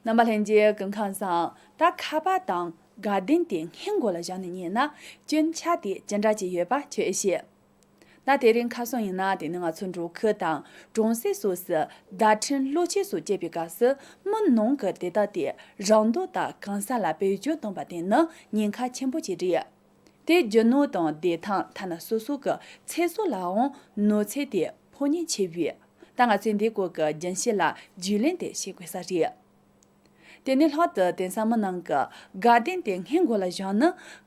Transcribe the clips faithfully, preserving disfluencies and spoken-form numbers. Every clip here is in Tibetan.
རྣམ་པ་ལྷན་རྒྱས་སྐུ་ཁམས་བཟང་། ད་ཁ་པར་དང་དགའ་ལྡན་དེ་སྔས་མགོ་ལ་བཞག་ནས་ཉན་ན་སྐྱོན་ཆ་དེ་ཅི་འདྲ་ཅིག་ཡོད་པ་ཁྱོད་ཤེས། ད་དེ་རིང་ཁ་སང་ཡིན་ན་དེ་ནི་ང་ཚོ་འབྲོག་ཁུལ་དང་གྲོང་གསེབ་སོགས་སུ་བརྡ་འཕྲིན་གློག་ཆས་སོགས་སྤྱད་པའི་སྐབས་སུ་མི་ནང་གི་དེ་དག་དེ་རང་འདོད་དང་གང་ཟག་ལ་བེད་སྤྱོད་བཏང་པ་དེ་ནི་ཉེན་ཁ་ཆེན་པོ་ཅིག་རེད། དེ་རྒྱུ་ནོར་དང་བདེ་ཐང་ཐ་ན་སོ་སོ་གི་ཚེ་སྲོག་ལའང་གནོད་འཚེ་དེ་ཕོག་ཉེན་ཆེ་བས། ད་ང་ཚོས་འདིའི་སྐོར་གྱི་རྒྱུན་ཤེས་ལ་རྒྱུས་ལོན་དེ་བྱེད་དགོས་ས་རེད། དེ་ནས་ལྷག་ཏུ་དེང་སང་མི་རྣམས་ཀྱིས་དགའ་ལྡན་དེ་སྔས་མགོ་ལ་བཞག་ན་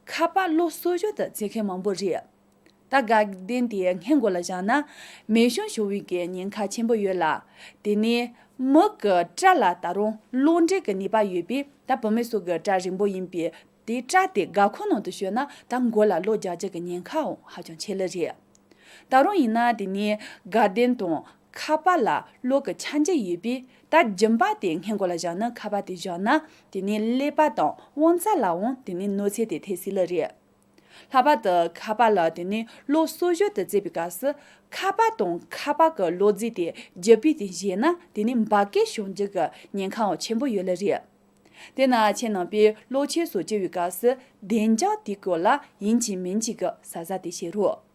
ཁ་པར་གློག་གསོག་ཞོར་དུ་བརྩི་མཁན་མང་པོ་རེད། ད་དགའ་ལྡན་དེ་སྔས་མགོ་ལ་བཞག་ན་མེ་ཤོང་ཤོར་བའི་གི་ཉེན་ཁ་ཆེན་པོ་ཡོད་ལ། དེ་ནས་མི་གི་སྐྲ་ལ་ད་རུང་གློག་འདྲེས་ཀྱི་ནུས་པ་ཡོད་པས། ད་བུད་མེད་ཚོ་གི་སྐྲ་རིང་པོ་ཡིན་པས། དེའི་སྐྲ་དེ་སྒ་ཁོག་ནང་དུ་ཤོར་ན་ད་མགོ་ལ་གློག་རྒྱག་རྒྱུ་གི་ཉེན་ཁའང་ཧ་ཅང་ཆེ་ལེ་རེད། ད་རུང་ཡིན་ན་དེ་ནས་དགའ་ལྡན་དང་ཁ་པར་ལ་གློག་གི་ཆ་འཇིག་ཡོད་པས། ད་སྦྱིན་པ་དེ་སྔས་མགོ་ལ་བཞག་ན་ཁ་པར་དེ་བཞག་ན་དེ་ནས་ཀླད་པ་དང་དབང་རྩ་ལའང་དེ་ནས་གནོད་འཚེ་དེ་ཐེབས་སྲིད་ལེ་རེད། ལྷག་པར་དུ་ཁ་པར་ལ་དེ་ནས་གློག་གསོག་ཞོར་དུ་བརྩི་བའི་སྐབས་སུ་ཁ་པར་དང་ཁ་པར་གྱི་གློག་རྫས་དེ་རྒྱུ་སྤུས་དེ་བཞེས་ན་དེ་ནས་འབར་གས་བྱུང་རྒྱུ་གི་ཉེན་ཁའང་ཆེན་པོ་ཡོད་ལེ་རེད། དེས་ན་ཁྱེད་རྣམ་པས་གློག་ཆས་སོགས་སྤྱོད་པའི་སྐབས་སུ་བདེ་འཇགས་དེའི་སྐོར་ལ་ཡིན་གཅིག་མིན་གཅིག་གི་གཟབ་གཟབ་དེ་བྱེད་རོགས།